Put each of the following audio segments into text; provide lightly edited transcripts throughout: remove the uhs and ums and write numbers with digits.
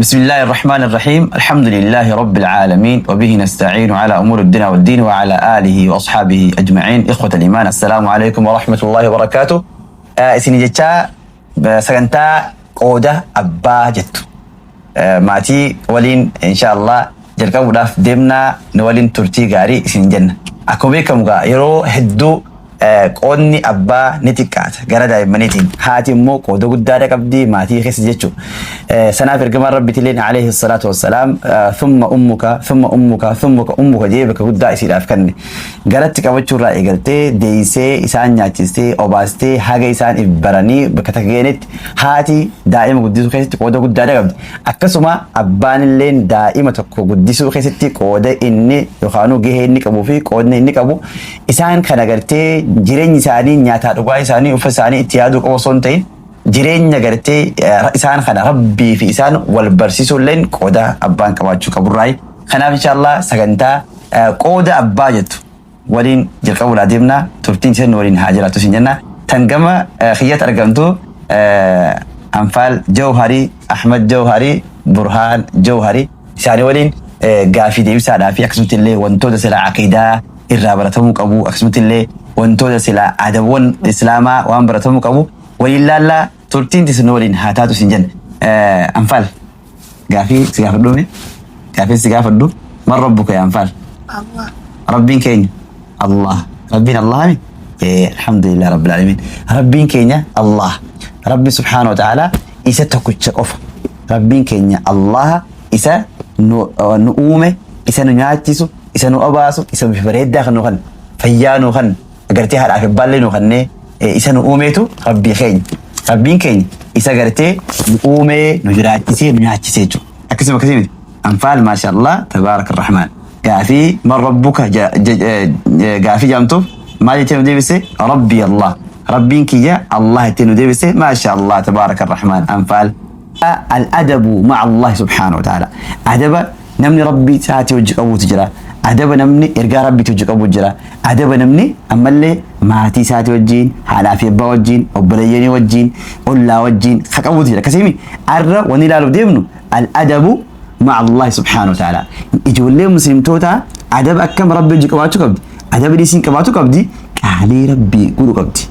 بسم الله الرحمن الرحيم، الحمد لله رب العالمين، وبه نستعين على أمور الدنيا والدين، وعلى آله وأصحابه أجمعين. إخوة الإيمان، السلام عليكم ورحمة الله وبركاته. Isin jechaa sagantaa qooda abbaa jettu maatii waliin insha Allah jalqabuudhaaf deemnaa, nu waliin turtii gaarii isin jenna. Akkuma beekamu gaa yeroo hedduu qoodni abbaa ni xiqqaata gara daa'immaniitiin. Haati immoo qooda guddaadha qabdi maatii keessa jechuudha. Sanaaf ergamaan Rabbiitilleen alayhi salaatu wassalaam "thumma ummuka, thumma ummuka, thumma ummuka" jee bakka guddaa isiidhaaf kenne. Garatti qabachuurraa eegaltee, deeysee, isaan nyaachistee, obaastee, haga isaan if baranii bakka takka geenetti haati daa'ima guddisuu keessatti qooda guddaadha qabdi. Akkasuma abbaan illeen daa'ima tokko guddisuu keessatti qooda inni yookaan gahee inni qabuu fi qoodni inni qabu isaan kana gartee jireenyi isaanii, nyaataa dhugaa isaanii, uffata isaanii itti yaaduu qofa osoo hin ta'in, jireenya gartee isaan kana Rabbii fi isaan wal barsiisuu illeen qooda abbaan qabaachuu qaburraayi. Kanaaf inshallah sagantaa qooda abbaa jettu waliin jalqabuudhaa deemna, turtiin isin waliin haa jiraatu isin jenna. Tan gama kiyyatti argamtu Anfaal Jawharii, Ahmad Jawharii, Burhaan Jawharii isaanii waliin gaafii deebisaadhaa fi akkasumatti illee wantoota silaa aqiidaa irraa baratamuu qabu, akkasumatti illee wantoota silaa adabawwan islaamaa waan baratamuu qabu waliin laallaa, turtiin isin waliin haa taatu isin jenna. Anfaal, gaafii si gaafadhuumi? Gaafii si gaafadhu, man rabbuka yaa Anfaal? Allah. Rabbiin keenya Allah. Rabbiin Allah mi? Alhamdulillah rabbil alamin. Rabbiin keenya Allah. Rabbi subhaanahu wa ta'ala isa tokkicha qofa. Rabbiin keenya Allah isa nu uume, isa nu nyaachisu, isa nu obaasu, isa bifa bareedaa kan nu kan fayyaa nu kan agartee haadhaa fi abbaallee nu kannee isa nu uumeetu Rabbii keenya. Rabbiin keenya isa gartee nu uumee, nu jiraachisee, nu nyaachisee jechuudha. Akkasuma akkasii miti. Anfaal, maasha Allah, tabaaraka rahmaan. Gaafii man rabbuka gaafii jaamtuuf maal jettee nu deebise? Rabbii Allah. Rabbiin kiyya Allah jettee nu deebise. Maasha Allah, tabaaraka rahmaan. Anfaal. Al-adabu ma'a Allah subhaanahu wa ta'ala. Adaba namni Rabbii isaatii hojii qabuutu jira. Adaba namni ergaa Rabbiitti hojii qabuutu jira. Adaba namni ammallee maatii isaatii wajjin, haadhaa fi abbaa wajjin, obboleeyyanii wajjin, ollaa wajjin ka qabuutu jira. Akkasii arra wanni ilaaluuf deemnu al-adabu ma'a Allah subhaanahu wa ta'ala. Ijoollee muslimtoota adaba akkam Rabbi hojii qabaachuu qabdi? Adaba dhiisiin qabaachuu qabdi? Qaalii Rabbii godhuu qabdi.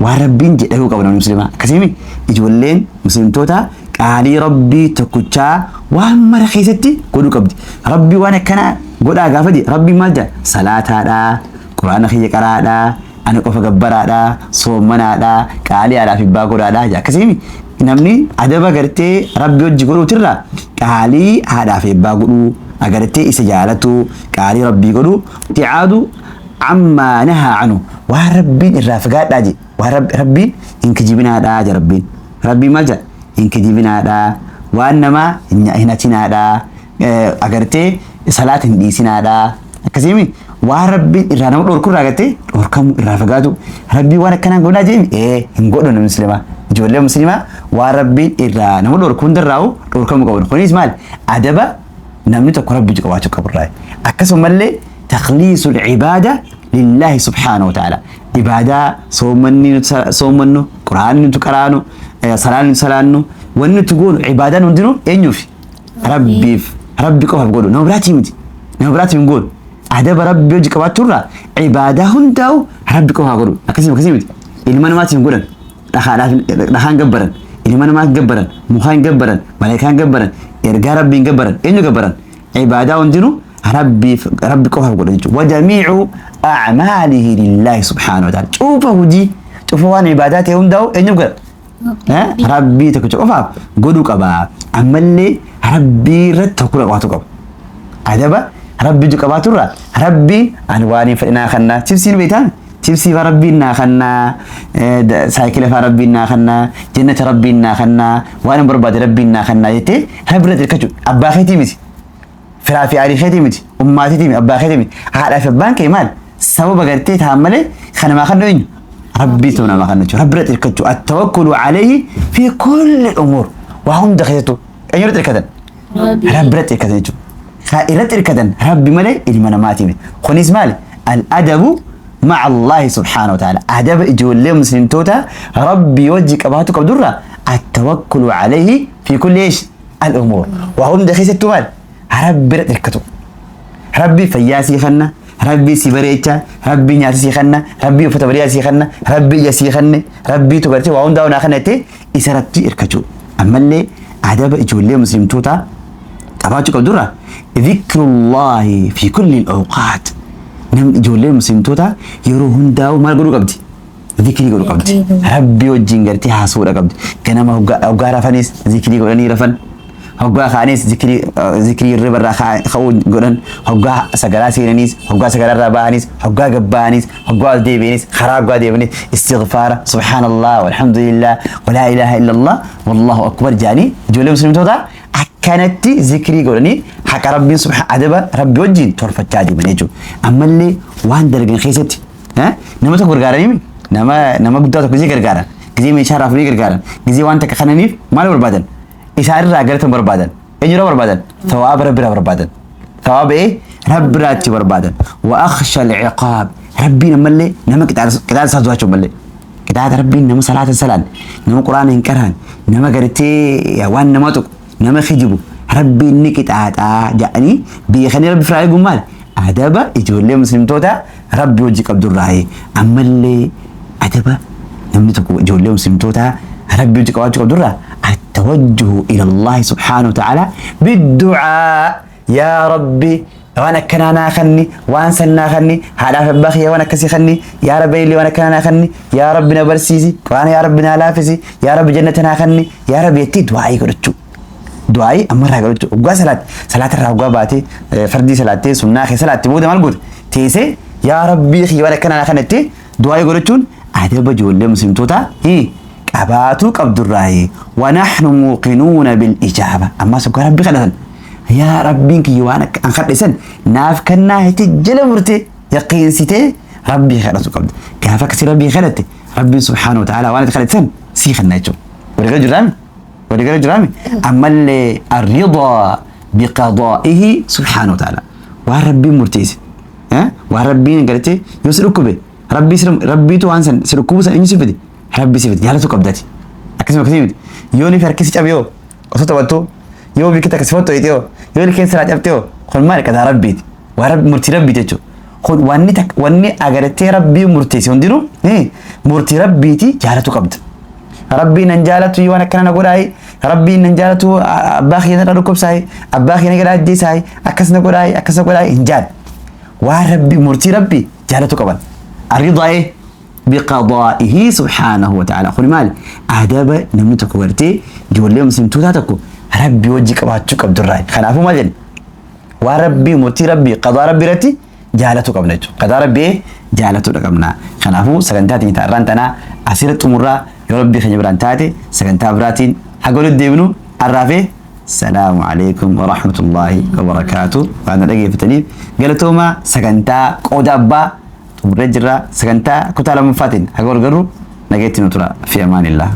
Waan Rabbiin jedhamuu qaba namni muslimaa. Akkasii ijoolleen muslimtoota qaalii Rabbii tokkichaa waan mara keessatti godhuu qabdi. Rabbii waan akkanaa godhaa gaafa jedhe, Rabbiin maal jedha? Salaataadhaa, Quraana kiyya qaraadhaa, ana qofa gabbaraadhaa, soommanaadhaa, qaalii haadhaa fi abbaa godhaadhaa jedha. Akkasii namni adaba gartee Rabbii hojii godhuutirraa qaalii haadhaa fi abbaa godhuu, agartee isa jaalatu, qaalii Rabbii godhuu, ibticaadu ammaa nahaa anhu, waan Rabbiin irraa fagaadhaa jedhe. Waan Rabbiin hin kijibinaadhaa jedha Rabbiin. Rabbiin maal jedha? Hin kijibinaadhaa, waan namaa hin hatinaadhaa, agartee salaata hin dhiisinaadhaa. Akkasii waan Rabbiin irraa nama dhorku irraa agartee dhorkamu irraa fagaatu. Rabbiin waan akkanaa godhaa jedhemi ee hin godhu namni muslimaa. Ijoollee muslimaa waan Rabbiin irraa nama dhorku hundarraa dhorkamuu qabu. Kunis maal? Adaba namni tokko Rabbi qabaachuu qaburraa. Akkasumallee takhliisul cibaada lillaahi subhaanahu wa ta'ala. Ibaadaa soommanni nuti soommannu, Quraanni nuti qaraanu, salaanni nuti salaannu, wanni nuti goonu ibaadaan hundinuu eenyuuf? Rabbiif. Rabbi qofaaf godhu. Nama biraatii miti. Nama biraatii hin goonu. Adaba Rabbi hojii qabaachuurraa ibaadaa hundaa'u Rabbi qofaaf godhu. Akkasii akkasii miti. Ilma namaatiin hin godhan. Dhakaadhaaf dhakaan gabbaran. Ilma namaa hin gabbaran. Mukaa hin gabbaran. Malaayikaa hin gabbaran. Ergaa Rabbii hin gabbaran. Eenyu gabbaran? Ibaadaa hundinuu Rabbiif, Rabbi qofaaf godhan jechuudha. Wajamiicu a'maalihi lillaahi subhaanahu wa ta'ala. Cufa hojii, cufa waan ibaadaa ta'e hundaa'u eenyuuf godha? Rabbii tokkicha qofaaf godhuu qaba. Ammallee Rabbii irratti tokko qabaatu qaba. Adaba Rabbii qabaaturraa Rabbiin ani waan hin fedhinaa kannaa chipsiin beektaa? Chipsii faa Rabbiin naa kannaa, saayikila faa Rabbiin naa kannaa, jannata Rabbiin naa kannaa, waan hin barbaade Rabbiin naa kannaa jettee Rabbi irratti hirkachuu. Abbaa keetii miti. Firaa fi aarii keetii miti. Ummaatiitii miti. Abbaa keetii miti. Haadhaa fi abbaan kee maal? Sababa gartee ta'an malee kan namaa kan eenyu? Rabbiitu namaa kan jechuudha. Rabbi irratti hirkachuu. At-tawakkulu alayhi fi kulli umuur. Waa hunda keessattuu eenyu irratti hirkatan? Rabbi irratti hirkatan jechuudha. Irratti hirkatan Rabbi malee ilma namaatii miti. Kunis maali? Al-adabu ma'a Allahi subhaanahu wa ta'ala. Adaba ijoollee muslimtoota Rabbii wajji qabaatu qabdurraa at-tawakkulu alayhi fi kulli eesh? Al-umuur. Waa hunda keessattuu maal? Rabbi irratti hirkatu. Rabbi fayyaa sii kenna, Rabbi si bareecha, Rabbi nyaata sii kenna, Rabbi uffata bareedaa sii kenna, Rabbi ija sii kenne, Rabbiitu gartee waa hundaa naa kenna jettee isa irratti hirkachuu. Ammallee adaba ijoollee muslimtootaa qabaachuu qabdurraa dhikrullaahi fi kulli al-awqaat. Namni ijoollee muslimtootaa yeroo hundaa'u maal godhuu qabdi? Zikrii godhuu qabdi. Rabbi wajjin gartee haasa'uudha qabdi. Ganama hoggaa rafanis zikrii godhanii rafan. Hoggaa ka'anis zikrii zikrii hirriba irraa ka'uu godhan. Hoggaa sagaraa seenanis, hoggaa sagaraa irraa bahanis, hoggaa gabba'anis, hoggaa ol deebi'anis, karaa hoggaa deemanis istighfaara, subhaanallah, walhamdulillah, walaa ilaaha illallah, wallahu akbar jedhanii ijoollee muslimtootaa akkanatti zikrii godhanii haqa Rabbiin subhaan adaba Rabbi wajjin tolfachaa deeman jechuudha. Ammallee waan dalagan keessatti nama tokko gargaaranii nama nama guddaa tokko gizee gargaaran, gizee meeshaa irraa fuudhanii gargaaran, gizee waan takka kananiif maal barbaadan? Isaan irraa galata barbaadan. Eenyurraa barbaadan? Thawaaba Rabbi irraa barbaadan. Thawaaba ee Rabbi irraa achi barbaadan. Wa akhsha al-iqaab. Rabbiin ammallee nama qixaaxa isaa sodaachuu malee. Qixaaxa Rabbiin nama salaata hin salaanne, nama Qur'aana hin qaraan, nama gartee waan nama tuqu, nama kijibu, Rabbiin ni qixaaxaa jedhanii beekanii Rabbi firaa eeguun maali? Adaba ijoollee muslimtoota Rabbi wajji qabdurraayi. Ammallee adaba namni tokko ijoollee muslimtootaa Rabbi wajji qabaachuu qabdurraa attawajjuhu ila Allahi subhaanahu wa ta'ala biddu'aa. Yaa Rabbi, waan akkanaa naa kanni, waan san naa kanni, haadhaaf abbaa kiyya waan akkasii kanni, yaa Rabbi illee waan akkanaa naa kanni, yaa Rabbi na barsiisi, Qur'aana yaa Rabbi naa laafisi, yaa Rabbi jannata naa kanni, yaa Rabbi jettee du'aa'ii godhachuu. Du'aa'ii ammarraa godhachuu. Hoggaa salaat salaata irraa hoggaa baatee fardii salaattee sunnaa kee salaatte booda maal goota? Teessee yaa Rabbii kiyya waan akkanaa naa kanni jettee du'aa'ii godhachuun adaba ijoollee muslimtootaa qabaatuu qabdurraayi. Wa nahnu muuqinuuna bil ijaaba. Ammas hoggaa Rabbi kadhatan, yaa Rabbiin kiyya waan akka an kadhe san naaf kennaa jettee jala murtee yaqiinsitee Rabbii kadhatu qabda. Gaafa akkasii Rabbii kadhatte, Rabbiin subhaanahu wa ta'ala waan ati kadhatte san sii kenna jechuudha. Walii gala jirraami? Walii gala jirraami? Ammallee arridaa biqadaa'ihi subhaanahu wa ta'ala. Waan Rabbiin murteesse. Waan Rabbiin gartee yoo si dhukkube, Rabbii Rabbiitu waan san si dhukkubu san eenyu si fide? Rabbi si fide jaalatu qabdati. Akkasuma akkasii miti. Yoo ni harki si cabe yoo osoo taphattuu, yoo bikki takka si fottoyite yoo yoo ilkeen siraa cabte yoo, kun maali? Qadaa Rabbiiti. Waan Rabbi murtii Rabbiiti jechuudha. Kun wanni takka wanni agartee Rabbii murteesse hundinuu murtii Rabbiiti jaalatu qabda. Rabbiin nan jaalatu waan akkana na godhaayi. Rabbiin nan jaalatu abbaa kiyya narra dhukkubsaayi. Abbaa kiyya na gad ajjeesaayi. Akkas na godhaayi, akkas na godhaayi hin jaan. Waan Rabbi murtii Rabbi jaalatu qaban. Arridaa'ee biqadaa'ihi subhaanahu wa ta'ala. Kuni maali? Adaba namni tokko gartee ijoollee muslimtootaa tokko Rabbi wajji qabaachuu qabdurraa. Kanaafuu maal jenna? Waan Rabbii murtii Rabbii qadaa Rabbii irratti jaalatu qabna jechuudha. Qadaa Rabbii jaalatuudha qabna. Kanaafuu sagantaa teenya ta'arraan tanaa asirra xumurraa. Yoo Rabbii keenya biraan taate sagantaa biraatiin haga walitti deebinu har'aafee salaamu alaikum wa rahmatullahi wa barakaatu. Waan na dhageeffataniif galatoomaa. Sagantaa qooda abbaa xumurree jirra. Sagantaa kutaa lammaffaatiin haga wal garru nageetti nu tura. Fi amaanillah.